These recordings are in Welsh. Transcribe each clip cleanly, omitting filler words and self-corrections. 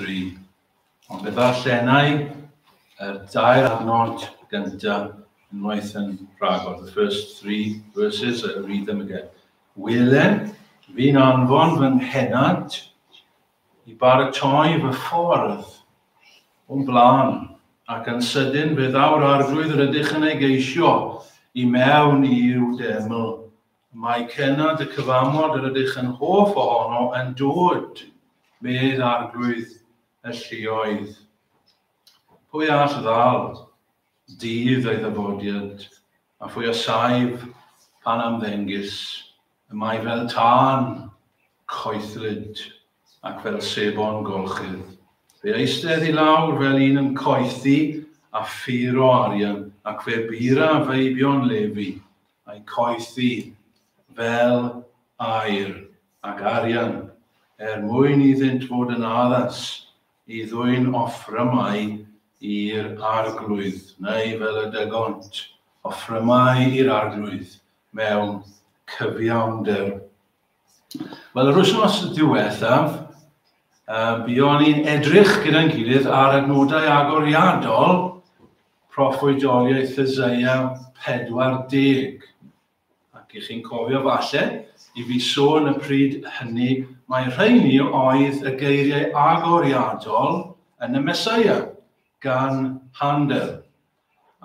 3. Ond fe ddarllenai yr dair adnod gyntaf unwaith yn rhagor. The first three verses, I'll read them again. Wele, fi'n anfon fy nghenad i baratoi fy ffordd o'm blaen, ac yn sydyn fe ddaw'r arglwydd yr ydych yn ei geisio i mewn i'w deml. Mae cennad y cyfamod yr ydych yn hoff ohono yn dod, medd arglwydd y lluoedd. Pwy all ddal dydd ei ddyfodiad, a phwy a saif pan ymddengys? Y mae fel tân coethlyd ac fel sebon golchydd. Fe eistedd i lawr fel un yn coethi a phuro arian, ac fe bura feibion Lefi, a'i coethi fel aur ac arian, er mwyn iddynt fod yn addas i ddwyn offrymau i'r Arglwydd, neu fel y dygont, offrymau i'r Arglwydd mewn cyfiawnder. Wel, yr wythnos diwethaf, buon ni'n edrych gyda'n gilydd ar adnodau agoriadol proffwydoliaeth Eseia 40. Ac i chi'n cofio falle, i fi sôn y pryd hynny, mae rheini oedd y geiriau agoriadol yn y Meseia gan Handel.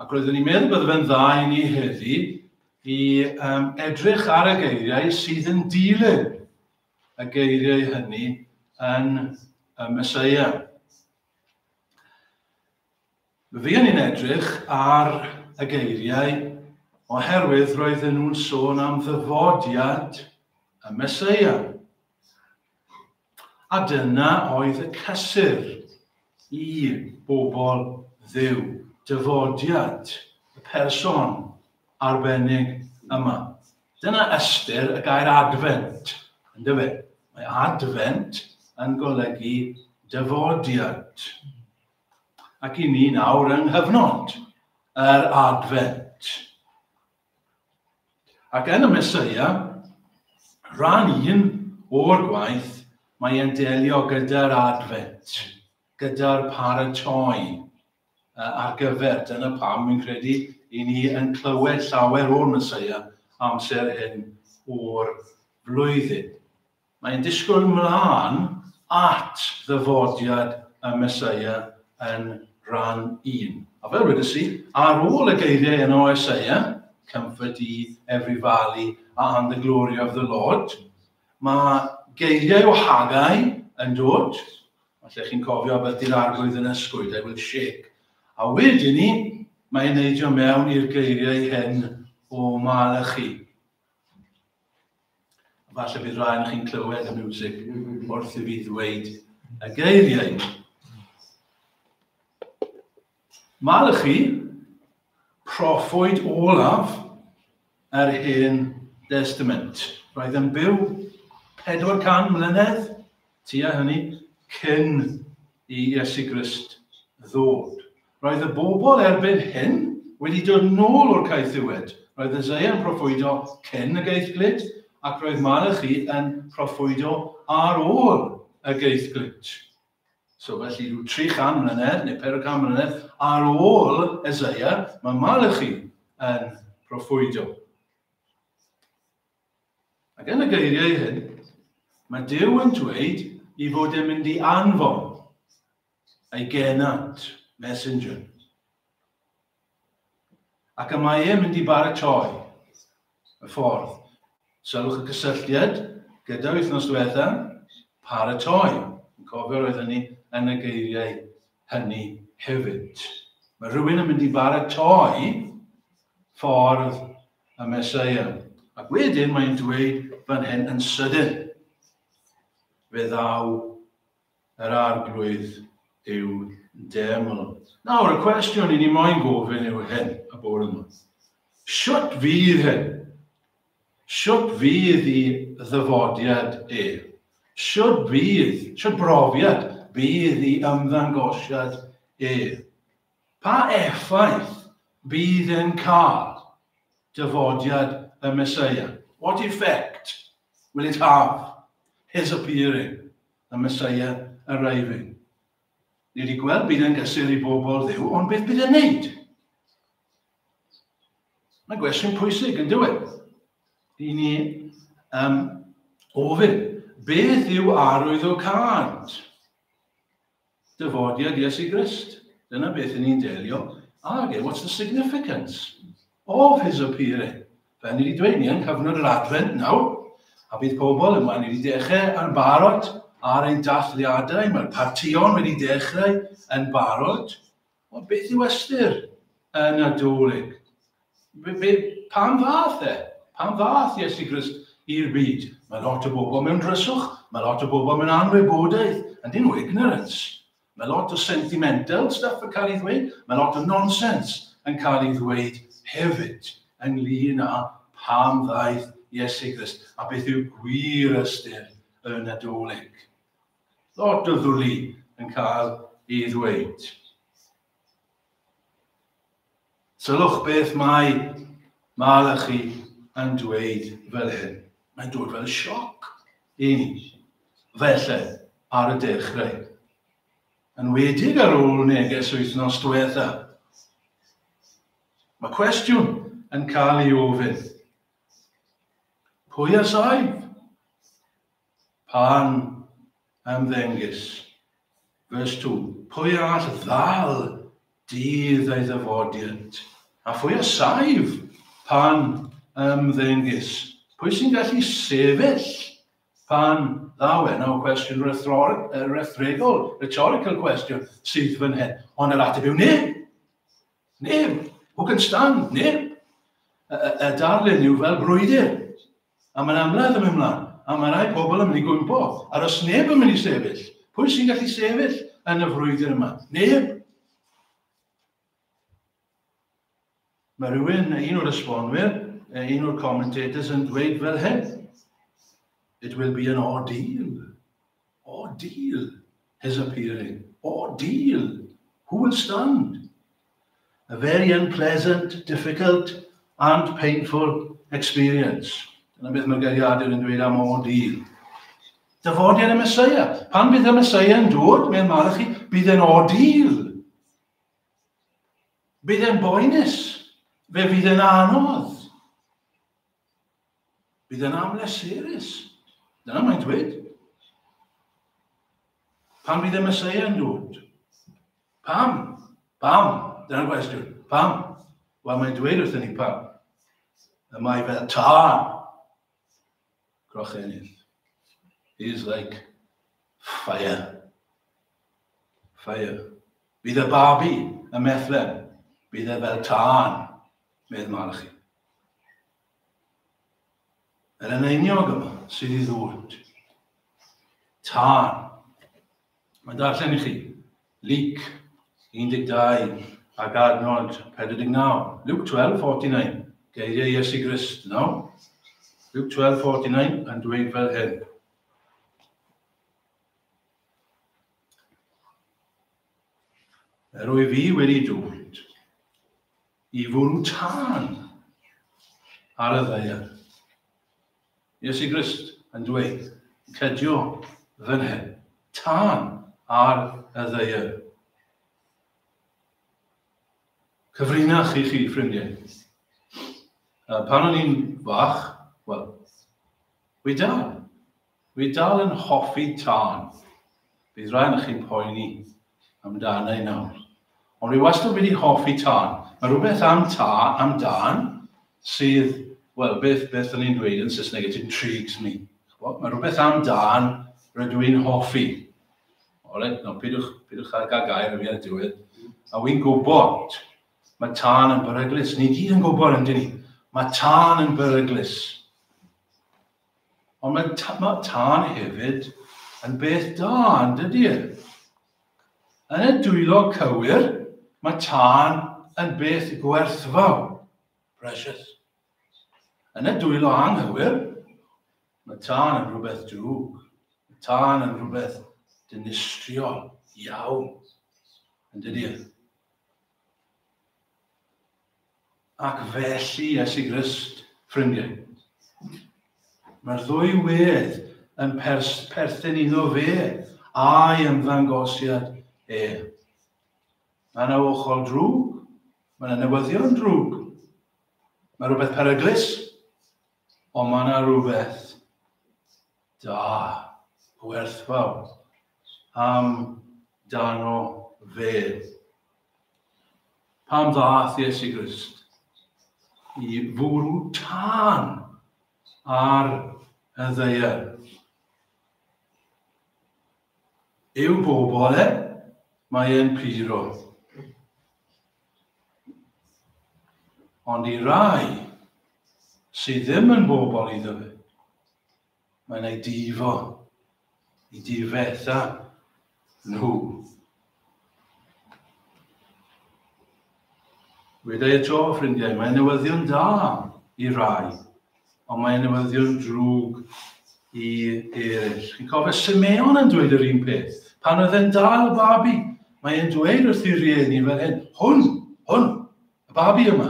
Ac roeddwn i'n meddwl bydde fe'n dda i ni heddi i um, edrych ar y geiriau sydd yn dilyn y geiriau hynny yn y Meseia. Fuon ni'n edrych ar y geiriau oherwydd roedden nhw'n sôn am ddyfodiad y Meseia. A dyna oedd y cysur i bobl Dduw, dyfodiad y person arbennig yma. Dyna ystyr y gair adfent, yndyfe? Mae adfent yn golygu dyfodiad. Ac i ni nawr yng nghyfnod yr adfent. Ac yn y Meseia, rhan un o'r gwaith, mae e'n delio gyda'r adfent, gyda'r paratoi ar gyfer. Dyna pam fi'n credu i ni yn clywed llawer o'r Meseia amser hyn o'r flwyddyn. Mae'n disgwyl mlaen at ddyfodiad y Meseia yn rhan 1. A fel wedes i, ar ôl y geiriau yno o Eseia, Comfort ye every valley and the glory of the Lord, mae geiriau o Haggai yn dod. Falle chi'n cofio beth di'r arglwydd yn ysgwyd, I will shake. A wedyn ni, mae'n neidio mewn i'r geiriau hyn o Malachi. Falle bydd rhai chi'n clywed y miwsig wrth i fi ddweud y geiriau. Malachi, proffwyd olaf yr Hen Testament. Roedd yn byw 400 mlynedd, tua hynny, cyn i Iesu Grist ddod. Roedd y bobl erbyn hyn wedi dod nôl o'r caethiwed. Roedd Eseia yn proffwydo cyn y geithglyd, ac roedd Malachi yn proffwydo ar ôl y geithglyd. So felly rhyw 300 mlynedd neu 400 mlynedd ar ôl Eseia, mae Malachi yn proffwydo. Ac yn y geiriau hyn, mae Duw yn dweud i fod e'n mynd i anfon ei genad, messenger. Ac y mae e'n mynd i baratoi y ffordd. Sylwch y cysylltiad gyda wythnos diwetha, paratoi. Yn cofio roedd hynny yn y geiriau hynny hefyd. Mae rhywun yn mynd i baratoi ffordd y Meseia. Ac wedyn mae'n dweud fan hyn yn sydyn, fe ddaw yr arglwydd i'w deml. Nawr, y cwestiwn i ni moyn gofyn yw hyn y bore yma. Shwt fydd hyn? Shwt fydd i ddyfodiad e? Shwt fydd, shwt brofiad bydd i ymddangosiad e? Pa effaith bydd e'n cael dyfodiad y Meseia? What effect will it have, his appearing, the Messiah arriving? Ni wedi gweld bydd e'n gysur i bobl Dduw, ond beth bydd e'n neud? Mae'n gwestiwn pwysig yn dweud. I ni ofyn, beth yw arwyddocâd dyfodiad Iesu Grist? Dyna beth i ni'n delio ag e. What's the significance of his appearing? Fel ni wedi dweud, ni yn cyfnod yr Advent nawr, a bydd pobl yma, ni wedi dechrau yn barod ar ein dathliadau, mae'r partïon wedi dechrau yn barod. Ond beth yw ystyr y Nadolig? Be, be, pam ddath e? Pam ddath Iesu Grist i'r byd? Mae lot o bobl mewn dryswch, mae lot o bobl mewn anwybodaeth, and dyn nhw ignorance. Mae lot o sentimental stuff yn cael ei ddweud, mae lot o nonsense yn cael ei ddweud hefyd ynglyn â pam ddaeth Iesu Grist a beth yw gwir ystyr y Nadolig. Lot o ddwli yn cael ei ddweud. Sylwch beth mae Malachi yn dweud fel hyn. Mae'n dod fel sioc i ni. Felly, ar y dechrau. Yn wedig ar ôl neges wythnos diwetha. Mae cwestiwn yn cael ei ofyn. Pwy a saif? Pan ymddengys. Verse 2. Pwy all ddal dydd ei ddyfodiad? A phwy a saif pan ymddengys? Pwy sy'n gallu sefyll pan ddaw e? Nawr, cwestiwn rhethregol, rhetorical question sydd fan hyn. Ond yr ateb yw neb. Neb. Who can stand? Neb. Y darlun yw fel brwydr. A mae'n amledd yn mynd mlaen. A mae rai pobl yn mynd i gwympo. A os neb yn mynd i sefyll, pwy sy'n gallu sefyll yn y frwydr yma? Neb. Mae rhywun, un o'r esbonwyr, un o'r commentators yn dweud fel hyn. It will be an ordeal. Ordeal, his appearing. Ordeal. Who will stand? A very unpleasant, difficult and painful experience. Dyna beth mae'r geiriadur yn dweud am ordeal. Dyfodiad y Mesoea. Pan bydd y Mesoea yn dod, mewn Malachi, bydd e'n ordeal. Bydd e'n boenus. Fe fydd e'n anodd. Bydd e'n amlesurus. Dyna mae'n dweud. Pan fydd y Mesoea yn dod? Pam? Pam? Dyna'r gwestiwn. Pam? Wel, mae'n dweud wrthyn ni pam. Y mae fel tân. Crochenydd. He is like fire. Fire. Bydd y babi ym Methlehem. Bydd e fel tân, medd Malachi. Yr eneiniog yma sydd i ddod. Tân. Mae'n darllen i chi. Luc 12 ac adnod 49. Luke 12, 49. Geiriau Iesu Grist, no? Luke 12, 49 yn dweud fel hyn. Yr wyf fi wedi dod i fwrw tân ar y ddaear. Iesu Grist yn dweud, cydio fan hyn, tân ar y ddaear. Cyfrinach i chi, ffrindiau. Pan o'n i'n fach, wel, wi dal. Wi dal yn hoffi tân. Bydd rai ohonoch chi'n poeni amdana i nawr. Ond wi wastad wedi hoffi tân. Mae rhywbeth am ta, am dân, sydd, wel, beth, beth o'n i'n dweud yn Saesneg, it intrigues me. Ch'bo? Mae rhywbeth am dân rydw i'n hoffi. Alright, no, pidwch, pidwch â gael gair o fi ar y diwedd. A wy'n gwybod, mae tân yn beryglus. Ni gyd yn gwybod, yndyn ni? Mae tân yn beryglus. Ond mae, mae tân hefyd yn beth da, yn dydy e? Yn y dwylo cywir, mae tân yn beth gwerthfawr. Precious. Yn y dwylo anghywir, mae tân yn rhywbeth drwg. Mae tân yn rhywbeth dinistriol iawn. Yn dydy e? Ac felly, Iesu Grist, ffrindiau. Mae'r ddwy wedd yn perthyn iddo fe a'i ymddangosiad e. Mae yna ochr drwg, mae yna newyddion drwg, mae rhywbeth peryglus, ond mae yna rhywbeth da, gwerthfawr am dano fe. Pam ddath Iesu Grist i fwrw tân ar y ddaear? I'w bobl e, mae e'n puro. Ond i rai sydd ddim yn bobl iddo fe, mae'n ei difo, i difetha nhw. Weda i eto, ffrindiau, mae'n newyddion da i rai, ond mae'n newyddion drwg i eraill. Chi'n cofio Simeon yn dweud yr un peth. Pan oedd e'n dal y babi, mae'n dweud wrth ei rieni fel hyn, hwn, hwn, y babi yma,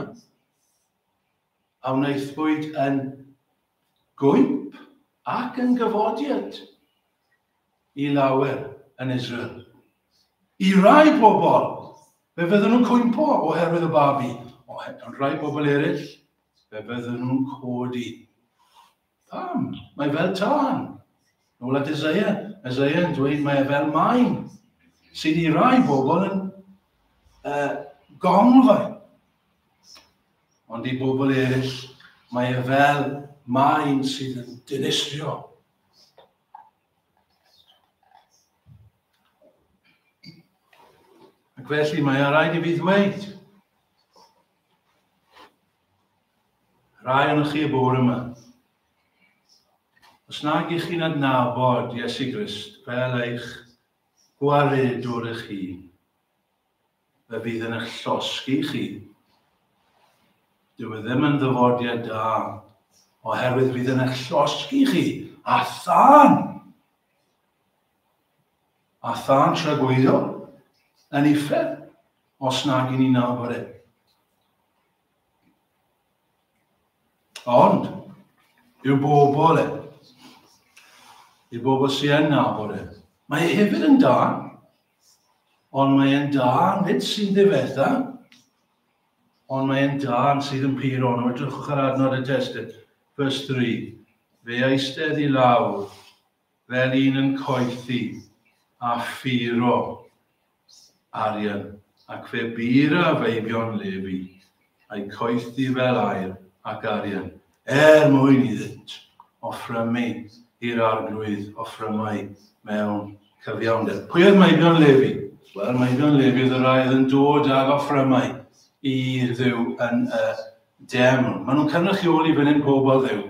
a wnaethpwyd yn gwymp ac yn gyfodiad i lawer yn Israel. I rai pobl, fe fydden nhw'n cwympo oherwydd y babi, ond rai pobl eraill, fe fydden nhw'n codi. Pam? Mae fel tân. Nôl at Isaiah. Isaiah yn dweud mae e fel maen, sydd i rai bobl yn gonglfaen. Ond i bobl eraill, mae e fel maen sydd yn dinistrio. Ac felly mae a rhaid i fi ddweud, rai o'n chi y bore yma, os nag i chi'n adnabod Iesu Grist fel eich gwaredwr eich hun, fe fydd yn eich llosgi chi. Dyw e ddim yn ddyfodiad da, oherwydd fydd yn eich llosgi chi a thân. A thân tragwyddo yn uffern, os nag i ni'n nabod e. Ond, i'w bobl e, i bobl sy'n nabod e, mae e hefyd yn da, ond mae e'n da nid sy'n ddifetha, ond mae e'n dân sydd yn puro. Nawr edrychwch ar adnod y testun, verse 3. Fe eistedd i lawr fel un yn coethi a phuro arian, ac fe bura feibion Lefi, a'i coethi fel aur ac arian, er mwyn iddynt offrymu i'r Arglwydd offrymau mewn cyfiawnder. Pwy oedd meibion Lefi? Wel, meibion Lefi oedd y rhai oedd yn dod ag offrymau i Dduw yn y deml. Maen nhw'n cynrychioli fan hyn pobl Dduw.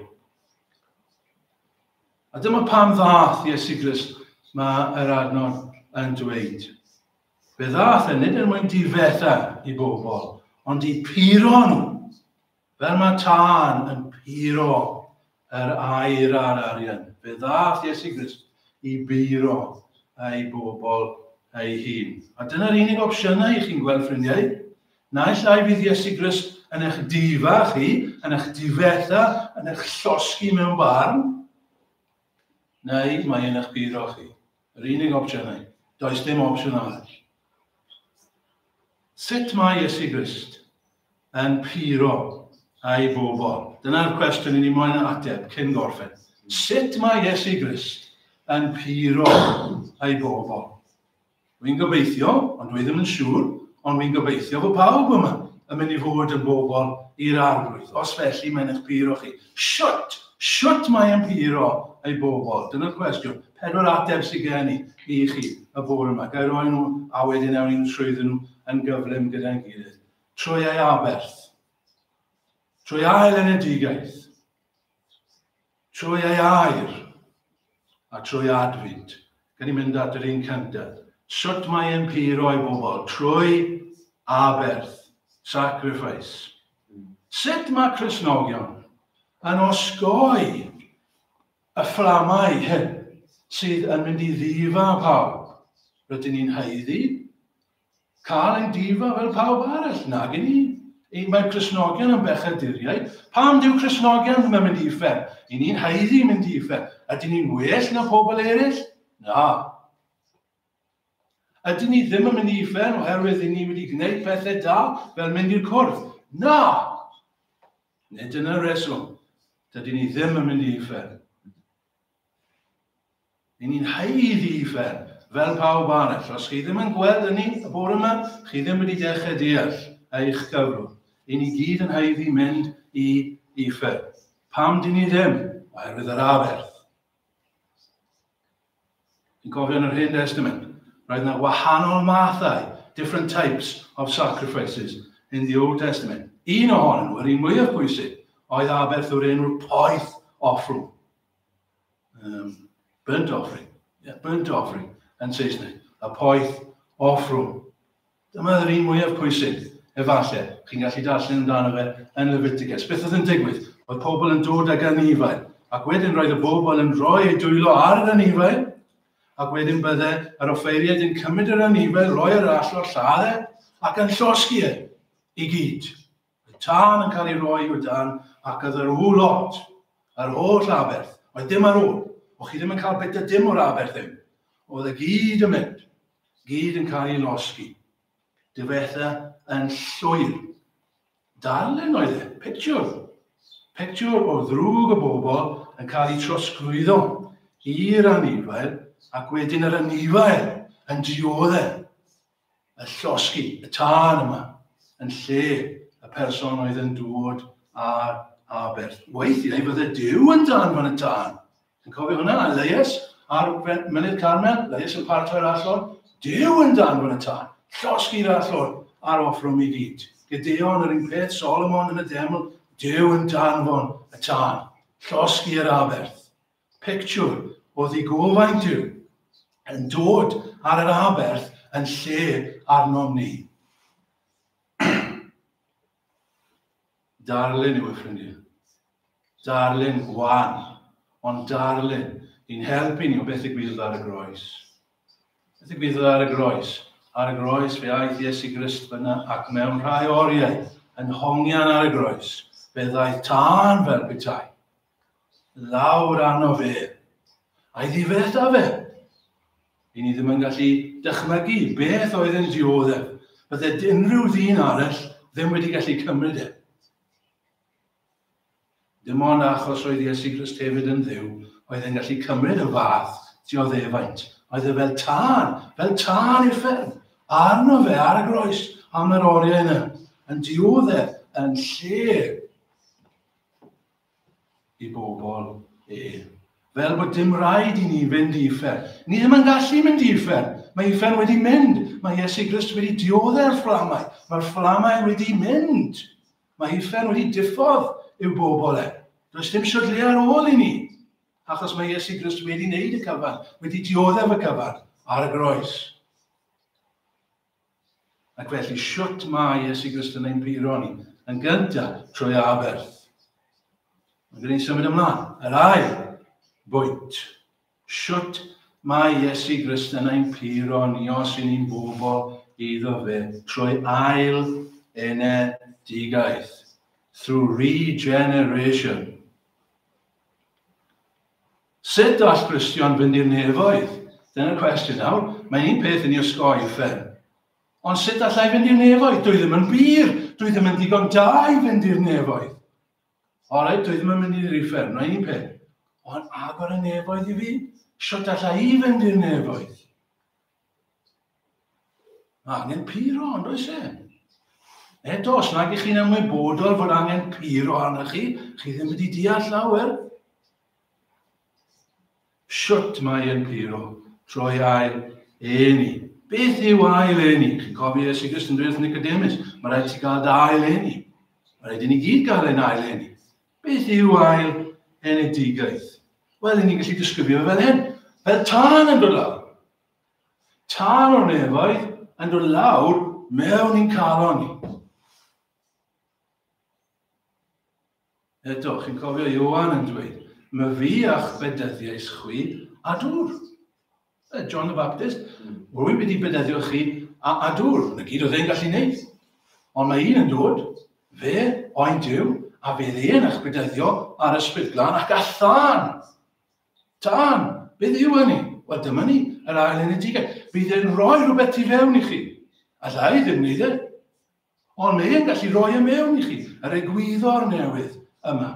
A dyma pam ddath Iesu Grist, mae yr adnod yn dweud. Fe ddath e nid er mwyn difetha i bobl, ond i puro nhw. Fel mae tân yn puro yr aur a'r arian, fe ddaeth Iesu Grist i buro ei bobl ei hun. A dyna'r unig opsiynau i chi'n gweld, ffrindiau. Naill ai fydd Iesu Grist yn eich difa chi, yn eich difetha, yn eich llosgi mewn barn, neu mae yn eich puro chi. Yr unig opsiynau. Does dim opsiwn arall. Sut mae Iesu Grist yn puro ei bobl? Dyna'r cwestiwn i ni moyn ateb cyn gorffen. Sut mae Iesu Grist yn puro ei bobl? Wy'n gobeithio, ond dwi ddim yn siŵr, ond wy'n gobeithio fod pawb yma yn mynd i fod yn bobl i'r Arglwydd. Os felly, mae'n eich puro chi. Shwt? Shwt mae'n puro ei bobl? Dyna'r cwestiwn. Pedwar ateb sydd gen i i chi y bore yma. Ga i roi nhw a wedyn ewn ni'n trwyddyn nhw yn gyflym gyda'n gilydd. Trwy ei aberth. Trwy ail enedigaeth. Trwy ei air. A trwy adfyd. Gan i mynd at yr un cyntaf. Sut mae e'n puro ei bobl? Trwy aberth. Sacrifice. Sut mae Cristnogion yn osgoi y fflamau hyn sydd yn mynd i ddifa pawb? Rydyn ni'n haeddu cael ein difa fel pawb arall. Nag i ni. Mae Cristnogion yn bechaduriaid. Pam dyw Cristnogion ddim yn mynd i uffern? I ni'n haeddu mynd i uffern. Ydyn ni'n well na pobl eraill? Na. Ydyn ni ddim yn mynd i uffern oherwydd i ni wedi gwneud pethau da fel mynd i'r cwrdd? Na! Nid dyna'r reswm. Dydyn ni ddim yn mynd i uffern. Ni ni'n haeddu uffern, fel pawb arall. Os chi ddim yn gweld hynny y bore yma, chi ddim wedi dechrau deall eich cyflwr. I ni gyd yn haeddu mynd i uffern. Pam dyn ni ddim? Oherwydd yr aberth. Yn cofio yn yr Hen Testament, roedd yna wahanol mathau, different types of sacrifices in the Old Testament. Un ohonyn nhw, yr un mwyaf pwysig, oedd aberth o'r enw'r poeth offrwm. Burnt offering. Yeah, burnt offering yn Saesneg. Y poeth offrwm. Dyma yr un mwyaf pwysig, efallai. Chi'n gallu darllen amdano fe yn Leviticus. Beth oedd yn digwydd? Oedd pobl yn dod ag anifail, ac wedyn roedd y bobl yn rhoi eu dwylo ar yr anifail, ac wedyn bydde yr offeiriaid yn cymryd yr anifail, rhoi yr allor, lladd e, ac yn llosgi e i gyd. Y tân yn cael ei roi o dan, ac oedd yr whole lot, yr holl aberth, oedd dim ar ôl. O'ch chi ddim yn cael bita dim o'r aberth ddim. Oedd e gyd yn mynd. Gyd yn cael ei losgi. Difetha yn llwyr. Darlun oedd e, pictiwr. Pictiwr o ddrwg y bobl yn cael ei trosglwyddo i'r anifail ac wedyn yr anifail yn dioddef y llosgi, y tân yma, yn lle y person oedd yn dod â'r aberth. Weithiau fydde Duw yn danfon y tân. Yn cofio hwnna? Elias ar Mynydd Carmel, Elias yn paratoi'r allor, Duw yn danfon y tân, llosgi'r allor a'r offrwm i gyd. Gedeon yr un peth, Solomon yn y deml, Duw yn danfon y tân, llosgi'r aberth. Pictiwr o ddigofaint Duw yn dod ar yr aberth yn lle arnom ni. Darlun yw y ffrindiau. Darlun gwan, ond darlun i'n helpu ni o beth ddigwyddodd ar y groes. Beth ddigwyddodd ar y groes? Ar y groes fe aeth Iesu Grist fyna ac mewn rhai oriau yn hongian ar y groes, fe ddaeth tân fel petai. Lawr arno fe. A'i ddifetha fe. I ni ddim yn gallu dychmygu beth oedd yn dioddef. Bydde unrhyw ddyn arall ddim wedi gallu cymryd e. Dim ond achos roedd Iesu Grist hefyd yn Dduw oedd e'n gallu cymryd y fath dioddefaint. Oedd e fel tân, fel tân uffern, arno fe ar y groes am yr oriau yna, yn dioddef yn lle i bobl e. Fel bod dim rhaid i ni fynd i uffern. Ni ddim yn gallu mynd i uffern. Mae uffern wedi mynd. Mae Iesu Grist wedi dioddau'r fflamau. Mae'r fflamau wedi mynd. Mae uffern wedi diffodd i'w bobl e. Does dim siwt le ar ôl i ni. Achos mae Iesu Grist wedi wneud y cyfan, wedi dioddef y cyfan ar y groes. Ac felly, siwt mae Iesu Grist yn ein puro ni? Yn gyntaf, trwy aberth. Mae gen i'n symud ymlaen. Yr ail bwynt. Siwt mae Iesu Grist yn ein puro ni os y'n ni'n bobl iddo fe trwy ail enedigaeth. Through regeneration. Sut all Gristion fynd i'r nefoedd? Dyna'r cwestiwn nawr. Mae'n un peth i ni osgoi uffern. Ond sut allai fynd i'r nefoedd? Dwi ddim yn bur. Dwi ddim yn ddigon da i fynd i'r nefoedd. Alright, dwi ddim yn mynd i'r uffern. Mae'n un peth. Ond agor y nefoedd i fi? Sut allai i fynd i'r nefoedd? Mae angen puro, ond oes e? Eto, os nag ych chi'n ymwybodol fod angen puro arnoch chi, chi ddim wedi deall lawer. Shwt mae e'n puro trwy ail eni? Beth yw ail eni? Chi'n cofio Iesu Grist yn dweud wrth Nicodemus, mae rhaid ti gael dy ail eni. Mae rhaid i ni gyd gael ein ail eni. Beth yw ail enedigaeth? Wel, ni'n gallu disgrifio fel hyn. Fel tân yn dod lawr. Tân o'r nefoedd yn dod lawr mewn i'n calon ni. Eto, chi'n cofio Ioan yn dweud, my fi a'ch bedyddiais chwi a dŵr. John the Baptist, rwy wedi bedyddio chi a, a dŵr. Na gyd oedd e'n gallu wneud. Ond mae un yn dod, fe, oen Duw, a fydd e'n eich bedyddio ar ysbryd glân ac a thân. Tân! Beth yw hynny? Wel, dyma ni, yr ail enedigaeth. Bydd e'n rhoi rhywbeth tu fewn i chi. Alla i ddim wneud e. Ond mae e'n gallu rhoi e mewn i chi. Yr egwyddor newydd yma.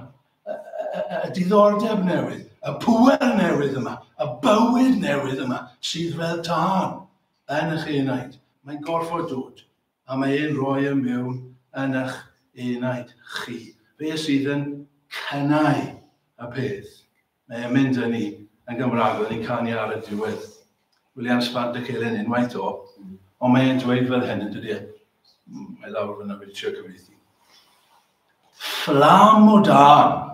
Y, y, y, y diddordeb newydd. Y pŵer newydd yma. Y bywyd newydd yma sydd fel tân yn eich enaid. Mae'n gorfod dod. A mae e'n rhoi e mewn yn eich enaid chi. Fe sydd yn cynnau y peth. Mae e'n mynd â ni yn Gymraeg, oedden ni'n canu ar y diwedd. William Spandecelyn unwaith o, ond mae e'n dweud fel hyn yn dydy e. Mae lawr fyna wedi trio cyfieithu. Fflam o dân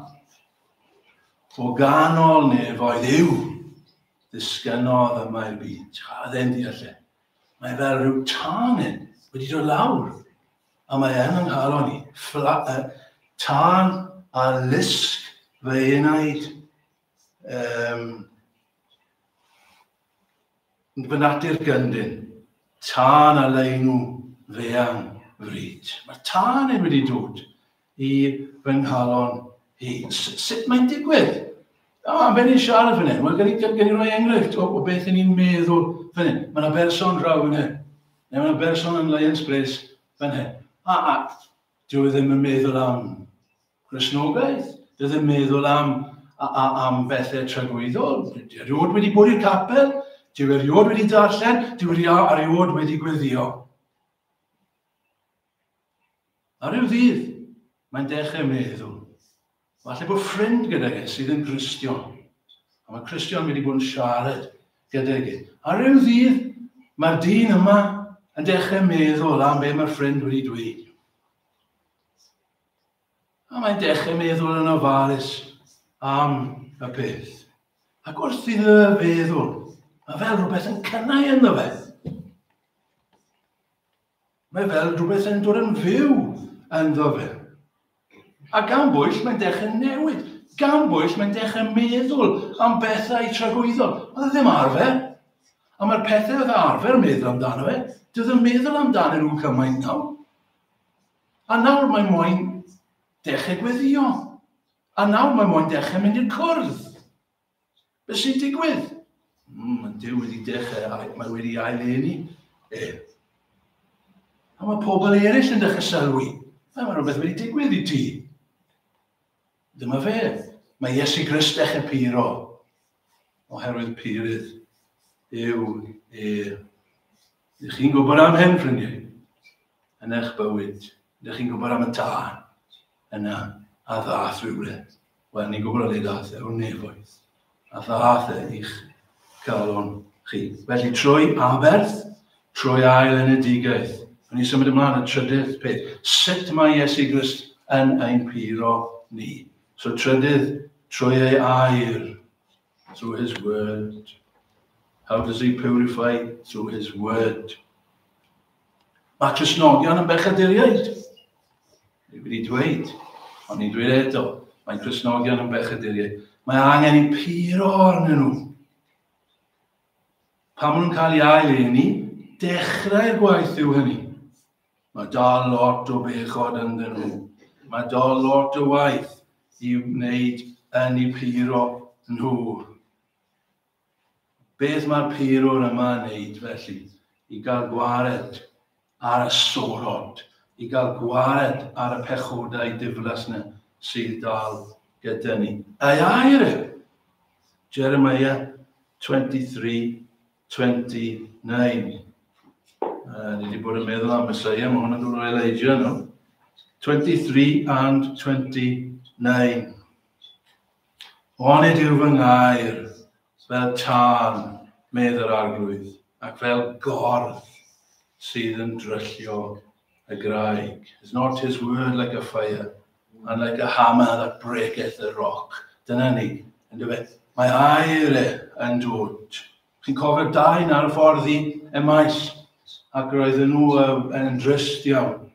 o ganol nefoedd yw ddisgynnodd yma i'r byd. Oedd e'n deall e. Mae fel rhyw tân yn wedi dod lawr. A mae yn yng nghalon i. Ffla, tân a lusg fy enaid. Fy natur gyndyn. Tân a leinw feang fryd. Mae'r tân yn wedi dod i fy nghalon i. Sut mae'n digwydd? O, am be ni'n siarad fan hyn? Wel, gen i, gen i roi enghraifft o, o beth ni'n meddwl fan hyn. Mae yna berson draw fan hyn. Neu mae yna berson yn Lions Place fan hyn. A, a, dyw e ddim yn meddwl am Gristnogaeth. Dyw e ddim yn meddwl am, a, a, am bethau tragwyddol. Dyw e erioed wedi bod i'r capel. Dyw e erioed wedi darllen. Dyw e erioed wedi gweddio. A rhyw ddydd, mae'n dechrau meddwl. Falle bod ffrind gydag e sydd yn Gristion. A mae Cristion wedi bod yn siarad gydag e. A rhyw ddydd, mae'r dyn yma yn dechrau meddwl am be mae'r ffrind wedi dweud. A mae'n dechrau meddwl yn ofalus am y peth. Ac wrth iddo feddwl, mae fel rhywbeth yn cynnau ynddo fe. Mae fel rhywbeth yn dod yn fyw ynddo fe. A gan bwyll mae'n dechrau newid. Gan bwyll mae'n dechrau meddwl am bethau tragwyddol. Oedd e ddim arfer. A mae'r pethau oedd arfer meddwl amdano fe, dyw ddim meddwl amdano nhw cymaint nawr. A nawr mae moyn dechrau gweddio. A nawr mae moyn dechrau mynd i'r cwrdd. Beth sy'n digwydd? Mae Duw wedi dechrau, mae wedi aileni e. A mae pobl eraill yn dechrau sylwi. Mae rhywbeth wedi digwydd i ti. Dyma fe. Mae Iesu Grist dechrau puro. Oherwydd purydd yw e. Ydych chi'n gwybod am hyn, ffrindiau? Yn eich bywyd. Ydych chi'n gwybod am y tân yna a ddath rhywle? Wel, ni'n gwybod o le dath e, o'r nefoedd. A ddath e i'ch calon chi. Felly, trwy aberth, trwy ail enedigaeth. O'n i'n symud ymlaen y trydydd peth. Sut mae Iesu Grist yn ein puro ni? So, trydydd, trwy ei air. Through his word. How does he purify? Through his word. Mae Cristnogion yn bechaduriaid. Ni wedi dweud, ond ni'n dweud eto, mae Cristnogion yn bechaduriaid. Mae angen i puro arnyn nhw. Pan maen nhw'n cael ei ail eni, dechrau'r gwaith yw hynny. Mae dal lot o bechod ynddyn nhw. Mae dal lot o waith i wneud yn eu puro nhw. Beth mae'r purwr yma yn wneud felly? I gael gwared ar y sorod, i gael gwared ar y pechodau diflas yna sydd dal gyda ni. Ei air yw Jeremiah 23, 29. Ni wedi bod yn meddwl am Messiah, mae hwn yn dod o Elijah, no? 23 and 29. Onid yw fy ngair fel tân, medd yr arglwydd, ac fel gordd sydd yn dryllio y graig. Is not his word like a fire, and like a hammer that breaketh the rock. Dyna ni, yn dweud. Mae air e yn dod. Chi'n cofio'r dain ar y ffordd i Emmaus, ac roedden nhw yn drist iawn.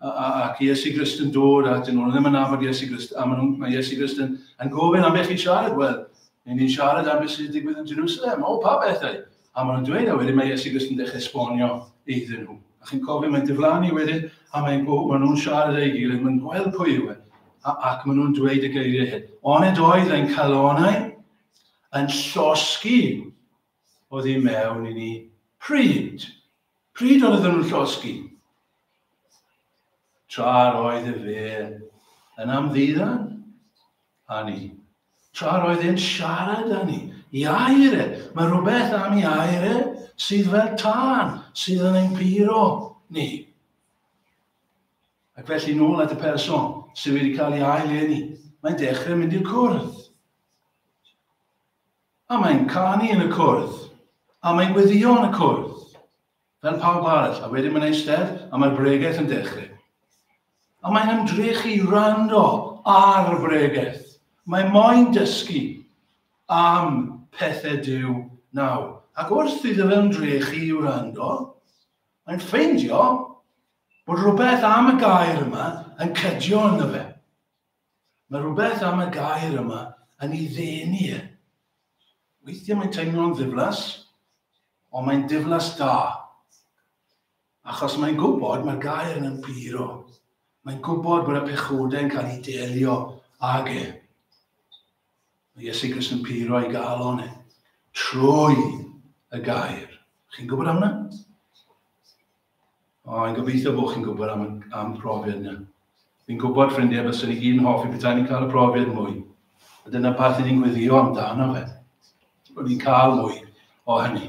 Ac Iesu Grist yn dod atyn nhw, ddim yn nabod Iesu Grist, a maen nhw, mae Iesu Grist yn, yn gofyn am beth chi'n siarad. Wel, ni'n ni'n siarad am beth sy'n digwydd yn Jerusalem, o, pa bethau? A maen nhw'n dweud, a wedyn mae Iesu Grist yn dechrau esbonio iddyn nhw. A chi'n cofio, mae'n diflannu wedyn, a mae'n maen nhw'n siarad ei gilydd, mae'n gweld pwy yw e, a, ac maen nhw'n dweud y geiriau hyn. Onid oedd ein calonau yn llosgi oddi mewn i ni Pryd? Pryd oedd nhw'n llosgi? Tra roedd y fe yn amddiddan â ni. Tra roedd e'n siarad â ni. I air e. Mae rhywbeth am i air e sydd fel tân, sydd yn ein puro ni. Ac felly nôl at y person sydd wedi cael ei ail eni. Mae'n dechrau mynd i'r cwrdd. A mae'n canu yn y cwrdd. A mae'n gweddio yn y cwrdd. Fel pawb arall. A wedyn mae'n eistedd a mae'r bregeth yn dechrau. A mae'n ymdrechu i wrando ar y bregeth. Mae moyn dysgu am pethau Duw nawr. Ac wrth iddo fe ymdrechu i wrando, mae'n ffeindio bod rhywbeth am y gair yma yn cydio ynddo fe. Mae rhywbeth am y gair yma yn ei ddenu e. Weithiau mae'n teimlo'n ddiflas, ond mae'n diflas da. Achos mae'n gwybod mae'r gair yn puro. Mae'n gwybod bod y pechodau'n cael ei delio ag e. Mae Iesu Grist yn puro ei galon e. Trwy y gair. Chi'n gwybod am hwnna? O, yn gobeithio bod chi'n gwybod am profiad yna. Fi'n gwybod, ffrindiau, byswn ni gyd yn hoffi petai ni'n cael y profiad mwy. A dyna peth ni'n gweddio amdano fe. Bod ni'n cael mwy o hynny.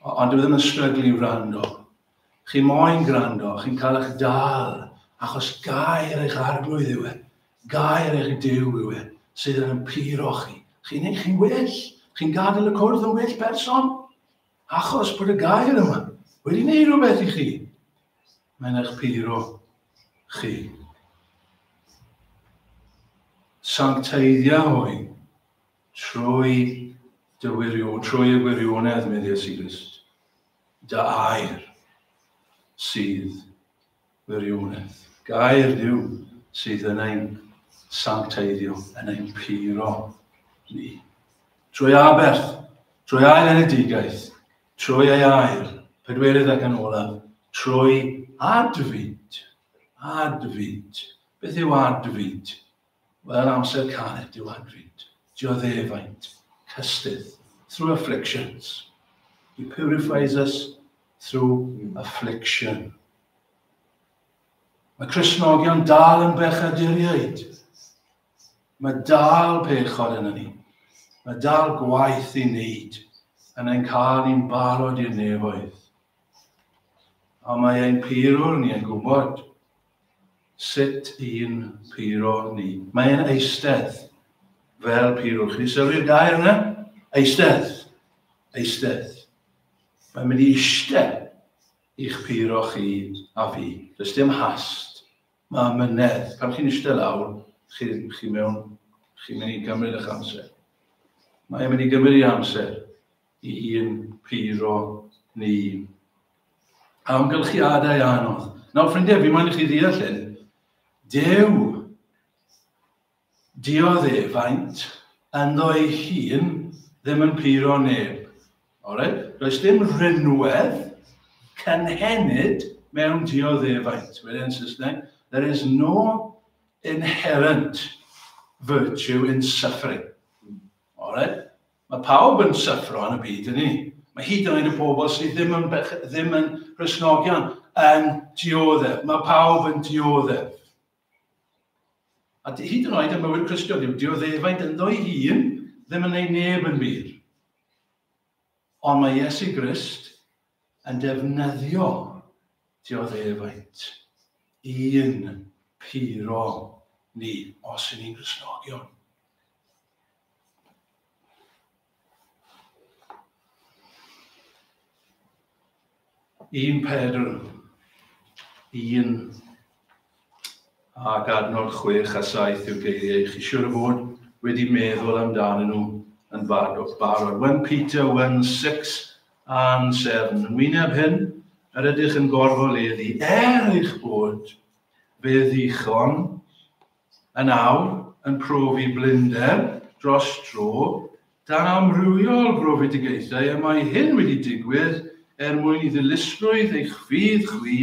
Ond dyw e ddim yn stryglu i wrando. Chi moyn gwrando, chi'n cael eich dal, achos gair eich arglwydd yw e. Gair eich Duw yw e, sydd yn puro chi. Chi'n neud chi'n well, chi'n gadael y cwrdd yn well person, achos bod y gair yma wedi gwneud rhywbeth i chi. Mae'n eich puro chi. Sancteiddia hwy trwy dy wirio, trwy y gwirionedd, medd Iesu Grist, dy air sydd wirionedd. Gair Duw sydd yn ein sancteiddio, yn ein puro ni. Trwy aberth, trwy ail enedigaeth, trwy ei air, pedwerydd ac yn olaf, trwy adfyd. Adfyd. Beth yw adfyd? Wel, amser caled yw adfyd, dioddefaint, cystudd, through afflictions. He purifies us through affliction. Mae Cristnogion dal yn bechaduriaid. Mae dal pechod yn ni. Mae dal gwaith i wneud yn ein cael ni'n barod i'r nefoedd. A mae ein purwr ni yn gwybod sut i'n puro ni. Mae e'n eistedd fel purwr. Chi sylwi'r gair yna? Eistedd. Eistedd. Mae'n mynd i eistedd i'ch puro chi a fi. Does dim hast. Mae mynedd. Pan chi'n eistedd lawr, chi, chi mewn, chi'n mynd i gymryd eich amser. Mae'n mynd i gymryd ei amser i un puro ni. Amgylchiadau anodd. Nawr, ffrindiau, fi moyn i chi ddeall hyn. Duw, dioddefaint ynddo ei hun ddim yn puro neb. Alright? Does dim rhinwedd cynhenid mewn dioddefaint. Wedyn yn Saesneg, there is no inherent virtue in suffering. Alright? Mae pawb yn syffro yn y byd, ydy ni? Mae hyd yn oed y pobl sydd ddim yn, ddim yn Gristnogion yn dioddef. Mae pawb yn dioddef. A hyd yn oed y mywyd Cristion yw dioddefaint ynddo'i hun ddim yn ei neb yn wir. Ond mae Iesu Grist yn defnyddio dioddefaint i'n puro ni os ŷn ni'n Gristnogion. Un Pedr, 1 ac adnod 6 a 7 yw'r geiriau. Chi siwr o fod wedi meddwl amdanyn nhw yn barod. 1 Peter 1, 6 and 7. Yn wyneb hyn, yr ydych yn gorfoleddu er eich bod fe ddichon yn awr yn profi blinder dros dro dan amrywiol brofedigaethau, y mae hyn wedi digwydd er mwyn i ddilysrwydd eich ffydd chwi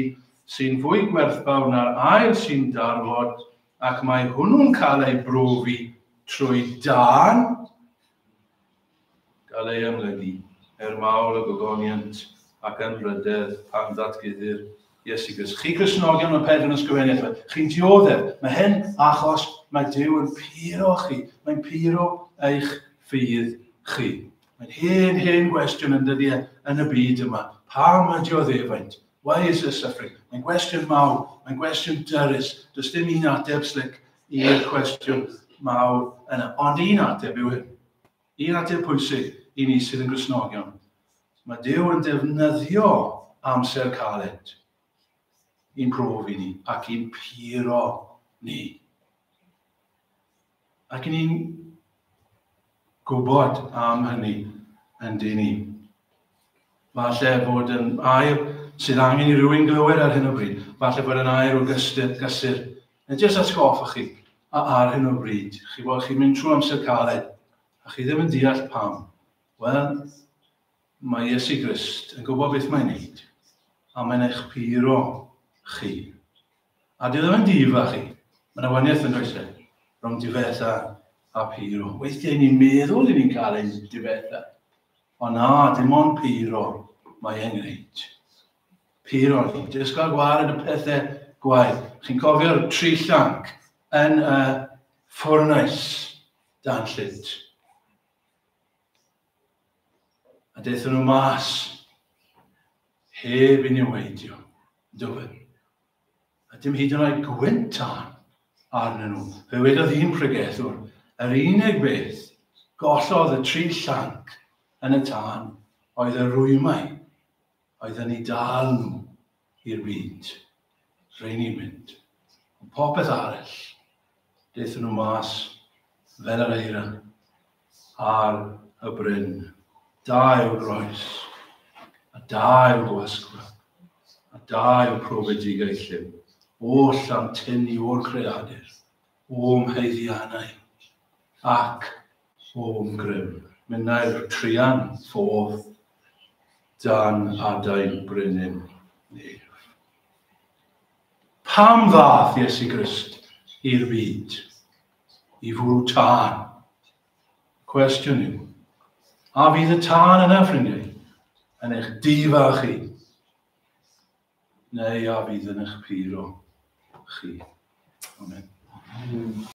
sy'n fwy gwerthfawr na'r ail sy'n darfod, ac mae hwnnw'n cael ei brofi trwy dân, gael ei amlygu. er mawl y gogoniant ac anrhydedd pan ddatguddir Iesu Grist. Chi Gristnogion mae Pedr yn ysgrifennu ato, chi'n dioddef. Mae hyn achos mae Duw yn puro chi. Mae'n puro eich ffydd chi. Mae'n hen, hen gwestiwn yn dydy e yn y byd yma. Pam y dioddefaint? Why is there suffering? Mae'n gwestiwn mawr, mae'n gwestiwn dyrys. Does dim un ateb slick i'r cwestiwn mawr yna. Ond un ateb yw hyn. Un ateb pwysig i ni sydd yn Gristnogion. Mae Duw yn defnyddio amser caled i'n profi ni ac i'n puro ni. Ac i ni'n gwybod am hynny yn dyn ni. Falle bod yn air sydd angen i rywun glywed ar hyn o bryd. Falle bod yn air o gysur. gysur. Neu jyst atgoffa chi a ar hyn o bryd. Chi bod chi'n mynd trwy amser caled a chi ddim yn deall pam. Wel, mae Iesu Grist yn gwybod beth mae'n neud a mae'n eich puro chi. A di ddim yn difa chi. Mae yna waniaeth yn does e? Rhwng difetha a puro. Weithiau ni'n meddwl i ni'n cael ein difetha. Ond na, dim ond puro mae e'n gwneud. Puro ni. Jyst gael gwared y pethau gwaith. Chi'n cofio'r tri llanc yn y ffwrnais danllyd. A daethon nhw mas heb i niweidio. Dywed. A dim hyd yn oed gwynt tân arnyn nhw. Fe wedodd un pregethwr, yr unig beth gollodd y tri llanc yn y tân oedd y rwymau oedd yn eu dal nhw i'r byd. Rheini'n mynd. Ond popeth arall, daethon nhw mas fel yr eira ar y bryn. Da yw'r groes, a da yw'r gwasgfa, a da yw profedigaeth lliw. Oll am tynnu o'r creadur, o'm haeddiannau, ac o'm grym. Minnau'r truan ffodd dan adain brenin nef. Pam ddath Iesu Grist i'r byd? I fwrw tân. Cwestiwn yw, a fydd y tân yna, ffrindiau, yn eich difa chi? Neu a fydd yn eich puro chi? Amen.